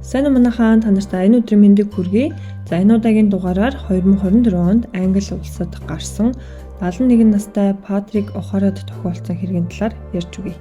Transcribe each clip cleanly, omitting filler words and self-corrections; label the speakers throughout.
Speaker 1: Сайн уу, манайхан, та нарт энэ өдрийн мэндийг хүргэе. За, энэ удаагийн дугаараар 2024 онд Англи улсад гарсан 71 настай Патрик О'Харад тохиолдсон хэргийн талаар ярьж өгье.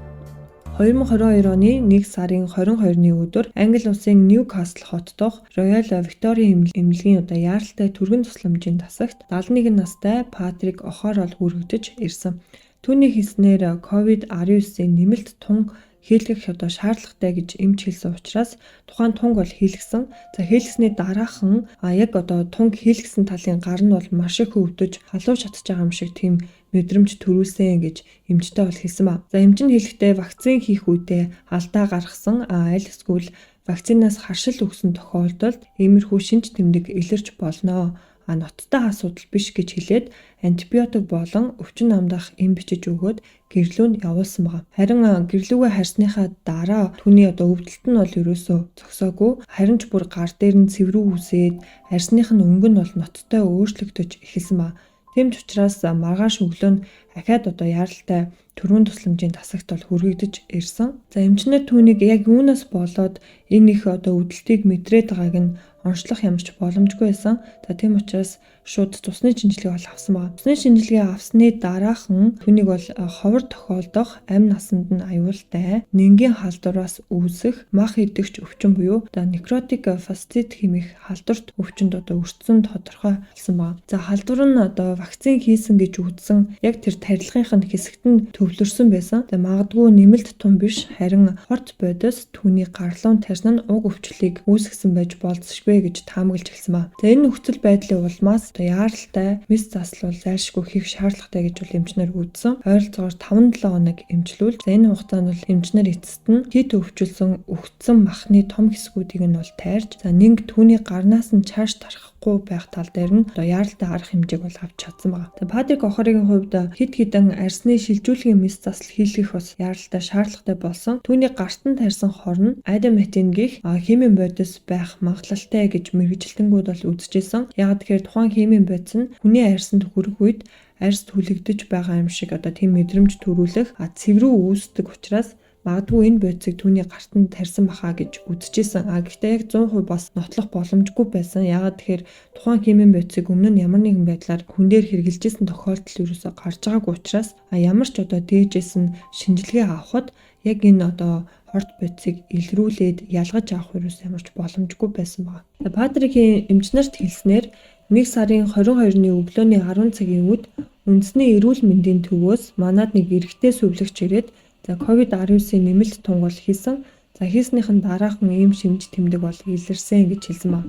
Speaker 1: 2022 оны 1 сарын 22-ны өдөр Англи улсын Ньюкасл хот дахь Royal Victoria эмнэлгийн одоо яаралтай түргэн тусламжийн тасагт 71 настай Патрик О'Харол хүргэгдэж ирсэн. Түүний хэлснээр COVID-19-ийн нэмэлт тун хийлгэх одоо шаардлагатай гэж эмч хэлсэн учраас тухайн тунг бол хийлгэсэн. За, хийлгэсний дараахан яг одоо тунг хийлгэсэн талын гар нь бол маш их өвдөж, халуун шатж байгаа юм шиг тийм мэдрэмж төрүүлсэн гэж эмчтэй бол хэлсэн ба. За, эмч нь хэлэхдээ вакцин хийх үедээ алдаа гаргасан, аль эсвэл вакцинаас харшил өгсөн тохиолдолд иймэрхүү шинж тэмдэг илэрч болно, ноцтой асуудал биш гэж хэлээд антибиотик болон өвчин намдах эм бичиж өгөөд гэр лүү нь явуулсан байгаа. Харин гэр лүүгээ харьсныхаа дараа түүний одоо өвдөлт нь бол ерөөсөө зогсоогүй. Харин ч бүр гар дээр нь цэврүү үсээд, арьсных нь өнгө нь бол ноцтой өөрчлөгдөж эхэлсэн ба. Тийм ч учраас маргааш өглөө нь ахиад одоо яаралтай түргэн тусламжийн тасагт бол хүргэгдэж ирсэн. За, эмчнэр түүнийг яг юунаас болоод энэ их одоо өвдөлтийг мэдрээд байгааг нь онцлох ямар ч боломжгүй байсан. За, тийм учраас шууд цусны шинжилгээ бол авсан байгаа. Цусны шинжилгээ авсны дараахан түүнийг бол ховор тохиолдох амь насанд нь аюултай нэнгийн халдвараас үүсэх мах идэгч өвчин буюу одоо necrotic fasciitis хэмээх халдварт өвчинд одоо өртсөн тодорхой болсон байгаа. За, халдвар нь одоо вакцин хийсэн гэж үзсэн яг тэр тарилгынх нь хэсэгт нь төвлөрсөн байсан. За, магадгүй нэмэлт тун биш, харин хорт бодис түүний гар луу тарьсан нь уг өвчлөлийг үүсгэсэн байж болзошгүй гэж таамаглаж эхэлсэн ба. За, энэ нөхцөл байдлын улмаас одоо яаралтай мэс засал бол зайлшгүй хийх шаардлагатай гэж бол эмчнэр үзсэн. Ойролцоогоор 5-7 хоног эмчлүүлж, за, энэ хугацаанд бол эмчнэр эцэст нь хийт өвчлөсөн үхтсэн махны том хэсгүүдийг нь бол тайрж, за, нинг түүний гарнаас нь чааш тархахгүй байх тал дээр нь одоо яаралтай арга хэмжээг бол авч чадсан байгаа. За, Патрик О'Харагийн хувьд хэд хэдэн арьсны шилжүүлгийн мэс засал хийлгэх бас яаралтай шаардлагатай болсон. Түүний гартан тарьсан хор нь адамантин гэх химийн бодис байх магадлалтай гэж мэргэжилтэнгүүд бол үзэжсэн. Яг тэгэхээр тухайн химийн бодис нь хүний арьсанд хүрэх үед арьс түлэгдэж байгаа юм шиг одоо тийм мэдрэмж төрүүлэх, цэврүү үүсдэг учраас магадгүй энэ бодисыг түүний гартанд тарьсан баха гэж үзэжсэн. А гэхдээ яг 100% бас нотлох боломжгүй байсан. Яагаад тэгэхээр тухайн химийн бодисыг өмнө нь ямар нэгэн байдлаар хүн дээр хэрэглэжсэн тохиолдол ерөөсөө гарч байгаагүй учраас ямар ч одоо дээжээс нь шинжилгээ авахад яг энэ одоо хорт бодисыг илрүүлээд ялгаж авах ерөөс ямар ч боломжгүй байсан байна. Патрикийн эмч нарт хэлснээр 1 сарын 22-ны өглөөний 10 цагийн үед үндэсний эрүүл мэндийн төвөөс манад нэг эрэгтэй сувилагч ирээд, за, COVID-19-ийн нэмэлт тунг бол хийсэн. За, хийснийх нь дараахан ийм шинж тэмдэг бол илэрсэн гэж хэлсэн ба.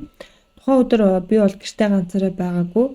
Speaker 1: Тухайн өдөр би бол гэртээ ганцаараа байгаагүй,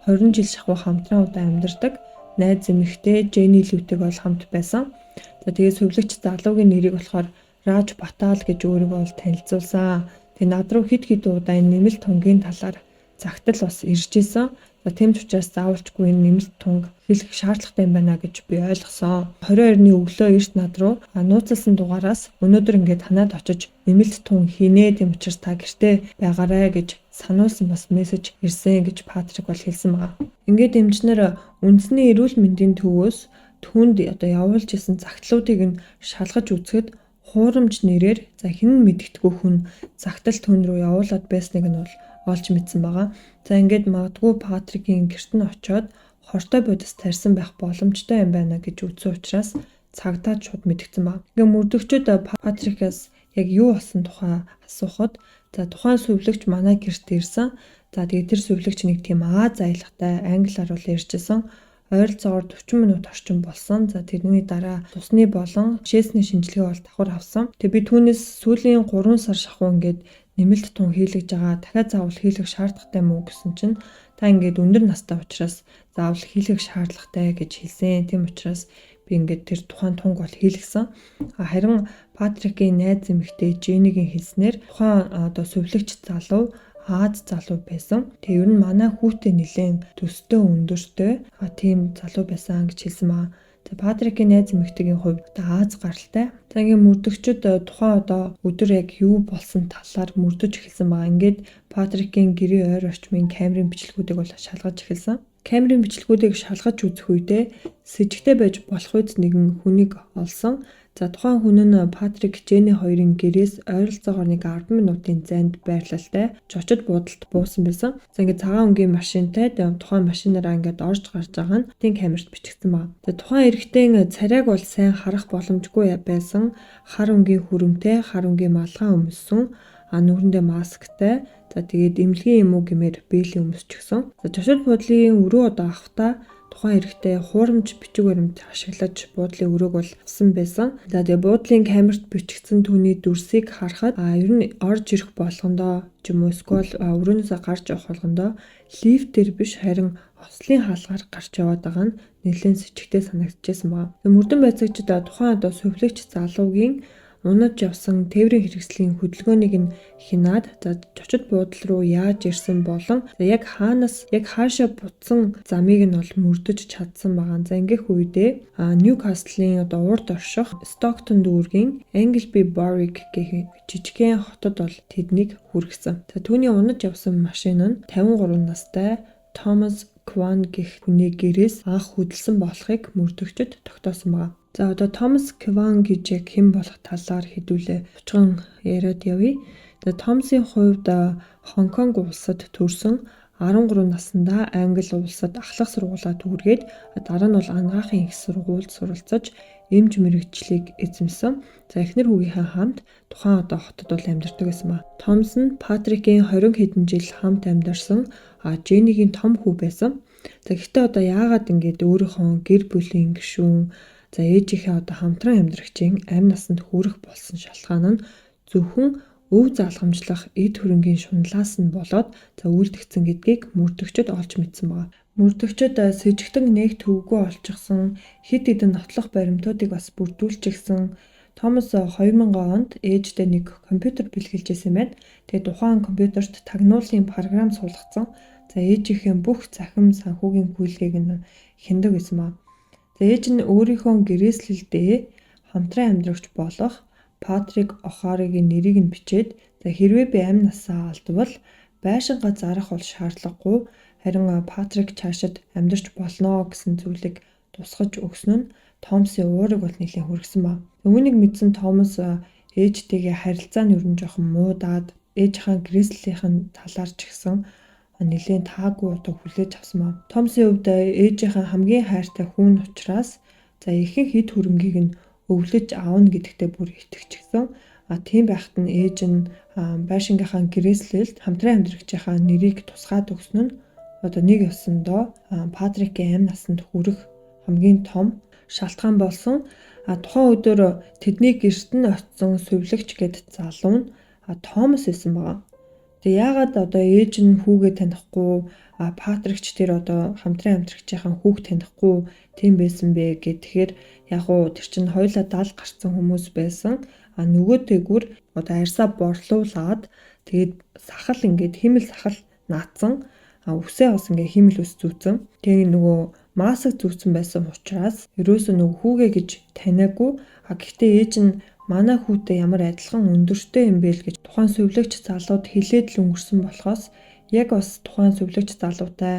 Speaker 1: 20 жил шахуу хамтран удаа амьдардаг найз эмэгтэй Jenny Лүтэйг бол хамт байсан. За, тэгээд сувилагч залуугийн нэрийг болохоор Раж Батал гэж өөрийгөө бол танилцуулсан. Тэгээд над руу хэд хэдэн удаа энэ нэмэлт тунгийн талаар загтал бас ирж исэн. За, тийм ч учраас заавалчгүй энэ нэмэлт тунг хийлгэх шаардлагатай юм байна гэж би ойлгосон. 22-ны өглөө эрт над руу нууцлсан дугаараас өнөөдөр ингээд танад очиж нэмэлт тун хийнэ, тийм учраас та гэртээ байгаарай гэж сануулсан бас мессеж ирсэн гэж Патрик бол хэлсэн байгаа. Ингээд эмчнэр үндэсний эрүүл мэндийн төвөөс түүнд одоо явуулж исэн загтлуудыг нь шалгаж үзэхэд хуурамч нэрээр, за, хэн нь мэдэгдэхгүй хүн загтал түүн рүү явуулаад байсныг нь бол олж мэдсэн байгаа. За, ингээд магадгүй Патрикийн гэрт нь очиод хортой бодис тарьсан байх боломжтой юм байна гэж үзсэн учраас цагдаад шууд мэдэгдсэн байна. Ингээ мөрдөгчид Патрикаас яг юу болсон тухай асуухад, за, тухайн сувилагч манай гэрт ирсэн. За, тэгээд тэр сувилагч нэг тийм Ази аялгатай, англиар бол ярьжсэн. Ойролцоогоор 40 минут орчим болсон. За, тэрний дараа цусны болон шээсний шинжилгээ бол давхар авсан. Тэгээ би түүнээс сүүлийн 3 сар шахуу ингээд нэмэлт тун хийлгэж байгаа. Дахиад заавал хийлгэх шаардлагатай юм уу гэсэн чинь та ингээд өндөр настай учраас заавал хийлгэх шаардлагатай гэж хэлсэн. Тийм учраас би ингээд тэр тухайн тунг бол хийлгэсэн. Харин Патрикийн найз эмэгтэй Женигийн хэлснээр тухайн одоо сувилагч залуу Ази залуу байсан. Тэгээ ер нь манай хүүтэй нэлээн төстэй, өндөртэй тийм залуу байсан гэж хэлсэн байгаа. За, Патрикийн найз эмэгтэйгийн хувьд одоо Ази гаралтай. За, ингээд мөрдөгчид тухайн одоо өдөр яг юу болсон талаар мөрдөж эхэлсэн байгаа. Ингээд Патрикийн гэрийн ойр орчмын камерын бичлэгүүдийг бол шалгаж эхэлсэн. Камерын бичлэгүүдийг шалгаж үзэх үедээ сэжигтэй байж болох үед нэгэн хүнийг олсон. За, тухайн хүн нь Патрик, Жени хоёрын гэрээс ойролцоогоор нэг 10 минутын зайд байрлалтай жочид буудалд буусан байсан. За, ингээд цагаан өнгийн машинтай тухайн машинаараа ингээд орж гарч байгаа нь тийм камерт бичигдсэн байна. За, тухайн эрэгтэй царайг бол сайн харах боломжгүй байсан. Хар өнгийн хүрэмтэй, хар өнгийн малгай өмссөн, нүүрэндээ масктай. За, тэгээд эмнэлгийн юм уу гэмээр бээлий өмсчихсэн. За, жочид буудлын өрөө одоо авахтаа тухайн эрэгтэй хуурамч бичиг баримт ашиглаж буудлын өрөөг бол авсан байсан. За, тэгээ буудлын камерт бичигдсэн түүний дүрсийг харахад ер нь орж ирэх болгондоо ч юм уу эсвэл өрөөнөөсөө гарч явах болгондоо лифтээр биш, харин ослын хаалгаар гарч яваад байгаа нь нэлээд сэжигтэй санагдчихсан байна. Мөрдөн байцаагчид тухайн одоо сувилагч залуугийн унаж явсан тээврийн хэрэгслийн хөдөлгөөнийг нь хянаад, за, жочид буудал руу яаж ирсэн болон яг хаанаас яг хаашаа буцсан замыг нь бол мөрдөж чадсан байгаа. За, ингэх үедээ Ньюкаслын одоо урд орших Стоктон дүүргийн Angleby Barwick гэх жижигхэн хотод бол тэднийг хүргэсэн. За, түүний унаж явсан машин нь 53 настай Томас Кван гэх хүний гэрээс анх хөдөлсөн болохыг мөрдөгчид тогтоосон байна. За, одоо Томас Кван гэж яг хэн болох талаар хэдүүлээ бочгон яриад явъя. За, Томасын хувьд Хонконг улсад төрсэн, 13 наснда Англи улсад ахлах сургуулиа түргээд, дараа нь бол анагаахын их сургуульд суралцаж эмч мэргэжлийг эзэмсэн. За, эхнэр хүүгийнхээ хамт тухайн одоо хотод бол амьдардаг байсан ба. Томас нь Патрикийн 20 хэдэн жил хамт амьдарсан Женигийн том хүү байсан. За, гэхдээ одоо яагаад ингэж өөрийнхөө гэр бүлийн гишүүн, за, ээжийнхээ одоо хамтран амьдрагчийн амь насанд хүрэх болсон шалтгаан нь зөвхөн өв залгамжлах эд хөрөнгийн шунлаас нь болоод, за, үйлдэгдсэн гэдгийг мөрдөгчид олж мэдсэн байна. Мөрдөгчид сэжигтэн нэг төвөггүй олчихсон хэд хэдэн нотлох баримтуудыг бас бүрдүүлчихсэн. Томас 2000 онд ээждээ нэг компьютер бэлгэлж байсан юм байна. Тэгээд тухайн компьютерт тагнуулын програм суулгацсан. За, ээжийнхээ бүх цахим санхүүгийн гүйлгээг нь хяндаг байсан ба. За, ээж нь өөрийнхөө гэрээслэлдээ хамтран амьдрагч болох Патрик О'Харагийн нэрийг нь бичээд, за, хэрвээ би амь насаа алдвал байшингаа зарах бол шаардлагагүй, харин Патрик цаашид амьдарч болно гэсэн зүйлийг тусгаж өгсөн нь Томасын уурыг бол нэлээн хүргэсэн ба. Үүнийг мэдсэн Томас ээжтэйгээ харилцаа нь ер нь жоохон муудаад, ээжийнхээ гэрээслэлийнх нь талаар ч гэсэн нэлээн таагүй одоо хүлээж авсан ба. Томасын хувьд ээжийнхээ хамгийн хайртай хүн учраас, за, ихэнх эд хөрөнгийг нь өвлөж авна гэдэгтээ бүр итгэчихсэн. А тийм байхад нь ээж нь байшингийнхаа гэрээслэлд хамтран амьдрагчийнхаа нэрийг тусгаад өгсөн нь одоо нэг ёсондоо Патрикийн амь насанд хүрэх хамгийн том шалтгаан болсон. А тухайн өдөр тэдний гэрт нь очсон сувилагч гээд залуу нь Томас байсан байгаа. Тэгээ яагаад одоо ээж нь хүүгээ танихгүй, Патрик ч тэр одоо хамтран амьдрагчийнхаа хүүг танихгүй тийм байсан бэ гэх. Тэгэхээр яг уу тэр чинь хоёулаа 70 гарсан хүмүүс байсан. А нөгөө тэгүр одоо арьсаа борлуулад, тэгээд сахал ингээд хиймэл сахал наацсан. А үсээ бас ингээд хиймэл үс зүүцэн. Тэгээ нөгөө маск зүүцэн байсан учраас ерөөсөө нөгөө хүүгээ гэж таниагүй. А гэхдээ ээж нь манай хүүтэй ямар адилхан өндөртэй юм бэ л гэж тухайн сувилагч залууд хэлээд л өнгөрсөн болохоос яг бас тухайн сувилагч залуутай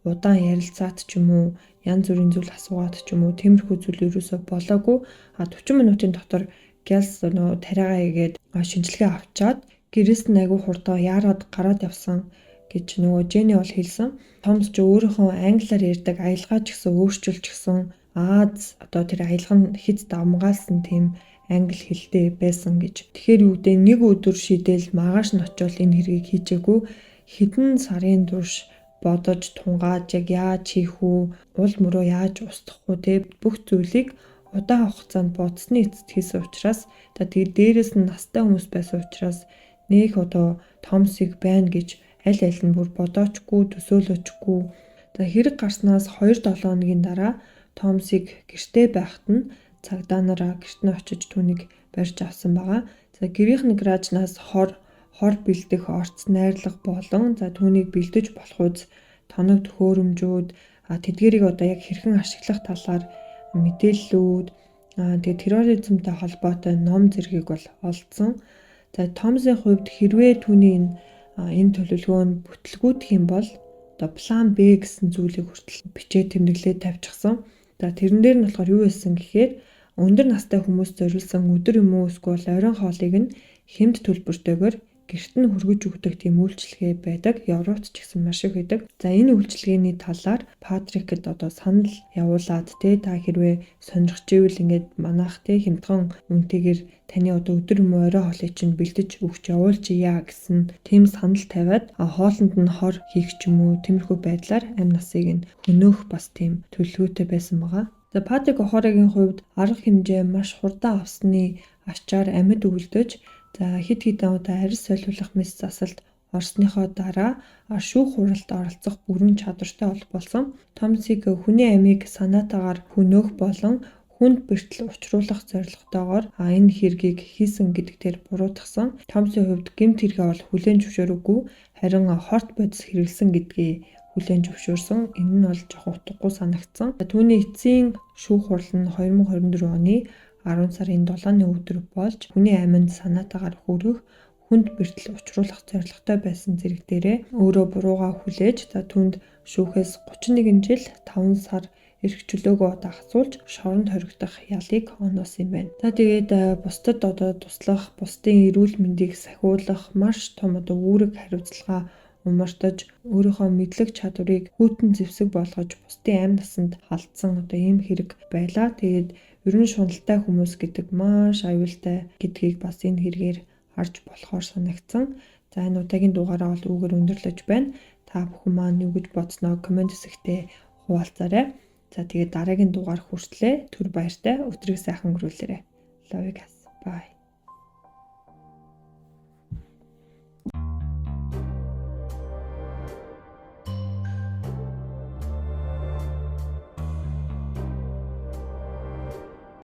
Speaker 1: удаан ярилцаад ч юм уу, янз бүрийн зүйл асуугаад ч юм уу, тиймэрхүү зүйл ерөөсөө болоогүй. А 40 минутын дотор гялс нөгөө тариагаа хийгээд шинжилгээ авчаад гэрээс нь айгүй хурдан яарад гараад явсан гэж нөгөө Жени бол хэлсэн. Томас ч өөрийнхөө англиар ярьдаг аялгаа ч гэсэн өөрчилчихсэн. Аз одоо тэр аялга нь хэд давмгаалсан тийм англи хэлтэй байсан гэж. Тэгэхээр юу гэдэг, нэг өдөр шидэл маргааш нь очиод энэ хэргийг хийжээгүй, хэдэн сарын турш бодож тунгааж, яг яаж хийх үү, уул мөрөө яаж устгах уу те, бүх зүйлийг удаан хугацаанд бодсны эцэст хийсэн учраас, за, тэгээд дээрэс нь настай хүмүүс байсан учраас нэх одоо Томсыг байна гэж аль аль нь бүр бодоочгүй, төсөөлөөчгүй. За, хэрэг гарснаас 2-7 хоногийн дараа Томсыг гэртээ байхад нь цагдаа нараа гэрт нь очиж түүнийг барьж авсан байгаа. За, гэрийнх нь гаражнаас хор, хор бэлдэх орц найрлага болон, за, түүнийг бэлдэж болох үз тоног төхөөрөмжүүд, тэдгэрийг одоо яг хэрхэн ашиглах талаар мэдээллүүд, тэгээд терроризмтай холбоотой ном зэргийг бол олдсон. За, Томсын хувьд хэрвээ түүний энэ төлөвлөгөө нь бүтлгүүдэх юм бол одоо план Б гэсэн зүйлийг хүртэл бичээд тэмдэглээд тавьчихсан. За, тэрэн дээр нь болохоор юу байсан гэхээр Өндөр настай хүмүүс зориулсан өдөр юм уу эсвэл оройн хоолыг нь хямд төлбөртэйгээр гэрт нь хүргэж өгдөг тийм үйлчилгээ байдаг. Европт ч гэсэн маш их байдаг. За, энэ үйлчилгээний талаар Патрикэд одоо санал явуулаад, те, та хэрвээ сонирхож ивэл ингээд манайх, те, хямдхан үнэтэйгээр таны одоо өдөр юм уу орой хоолыг чинь бэлдэж өгч явуулчихъя гэсэн тийм санал тавиад, хоолонд нь хор хийх ч юм уу, тиймэрхүү байдлаар амь насыг нь хөнөөх бас тийм төлөвлөгөөтэй байсан байгаа. За, Патрик О'Харагийн хувьд арга хэмжээ маш хурдан авсны ачаар амьд үлдэж, за, хэд хэдэн удаа арьс солиулах мэс засалд орсныхоо дараа шүүх хуралд оролцох бүрэн чадвартай болсон. Томсыг хүний амийг санаатаагаар хөнөөх болон хүнд бэртэл учруулах зорилготойгоор энэ хэргийг хийсэн гэдэг дээр буруутгасан. Томсын хувьд гэмт хэрэгээ бол хүлээн зөвшөөрөөгүй, харин хорт бодис хэрэглэсэн гэдгээ хүлээн зөвшөөрсөн. Энэ нь бол жоохон утгагүй санагдсан. Түүний эцсийн шүүх хурал нь 2024 оны 10 сарын 7-ны өдөр болж, хүний аминд санаатаагаар хүрэх, хүнд бэртэл учруулах зорилготой байсан зэрэг дээрээ өөрөө буруугаа хүлээж, за, түүнд шүүхээс 31 жил 5 сар эрх чөлөөгөө одоо асуулж, шоронд хоригдох ялыг оноосон юм байна. За, тэгээд бусдад одоо туслах, бусдын эрүүл мэндийг сахиулах маш том одоо үүрэг хариуцлага умартаж, өөрийнхөө мэдлэг чадварыг хүйтэн зэвсэг болгож, бусдын амь насанд халдсан одоо ийм хэрэг байлаа. Тэгээд ер нь шуналтай хүмүүс гэдэг маш аюултай гэдгийг бас энэ хэрэгээр харж болохоор санагдсан. За, энэ удаагийн дугаараа бол үүгээр өндөрлөж байна. Та бүхэн маань юу гэж бодсноо comment хэсэгтээ хуваалцаарай. За, тэгээд дараагийн дугаар хүртлээ түр баяртай өдрийг сайхан өнгөрүүлээрэй. Love you guys. Bye.